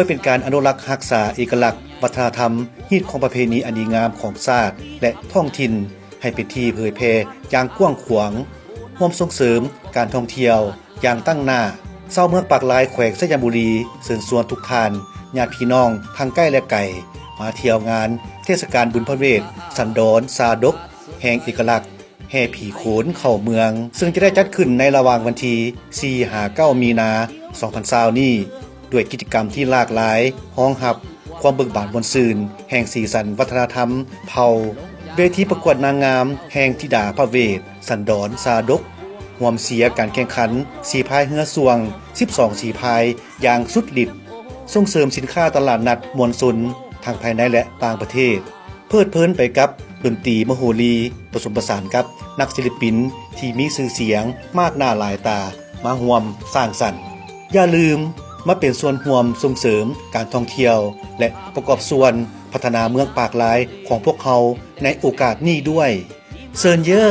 ພື່ອເປັນການອະນຸລັກຮັກສາເອກະລັກວັດທະນະທຳ, ຮີດຄອງປະເພນີອັນດີງາມຂອງຊາດ ແລະ ທ້ອງຖິ່ນ ໃຫ້ເປັນທີ່ເຜີຍແຜ່ຢ່າງກວ້າງຂວາງ, ຮ່ວມສົ່ງເສີມການທ່ອງທ່ຽວຢ່າງຕັ້ງໜ້າ. ຊາວເມືອງປາກລາຍ ແຂວງໄຊຍະບູລີ ເຊີນຊວນທຸກທ່ານ, ຍາດພີ່ນ້ອງທັງໃກ້ ແລະ ໄກ ມາທ່ຽວງານເທດສະການບຸນພະເວດສັນດອນຊາດົກ ແຫ່ງເອກະລັກ ແຫ່ຜີໂຂນເຂົ້າເມືອງ, ເຊິ່ງຈະໄດ້ຈັດຂຶ້ນໃນລະຫວ່າງວັນທີສີ່ຫາເກົ້າມີນາສອງພັນຊາວນີ້ ດ້ວຍກິດຈະກຳທີ່ຫຼາກຫຼາຍ, ຮອງຮັບຄວາມເບີກບານມ່ວນຊື່ນແຫ່ງສີສັນວັດທະນະທຳເຜົ່າ, ເວທີປະກວດນາງງາມແຫ່ງທິດາພະເວດສັນດອນຊາດົກ, ຮ່ວມເຊຍການແຂ່ງຂັນສີພາຍເຮືອຊ່ວງສິບສອງສີພາຍຢ່າງສຸດລິດ, ສົ່ງເສີມສິນຄ້າຕະຫຼາດນັດມວນຊົນທັງພາຍໃນ ແລະ ຕ່າງປະເທດ. ເພີດເພີນໄປກັບດົນຕີມະໂຫຣີ ປະສົມປະສານກັບນັກສິລະປິນທີ່ມີຊື່ສຽງມາກໜ້າຫຼາຍຕາມາຮ່ວມສ້າງສັນ. ຢ່າລືມມາເປັນສ່ວນຮ່ວມສົ່ງເສີມການທ່ອງທ່ຽວ ແລະ ປະກອບສ່ວນພັດທະນາເມືອງປາກລາຍຂອງພວກເຮົາໃນໂອກາດນີ້ດ້ວຍ. ເຊີນເຢີ.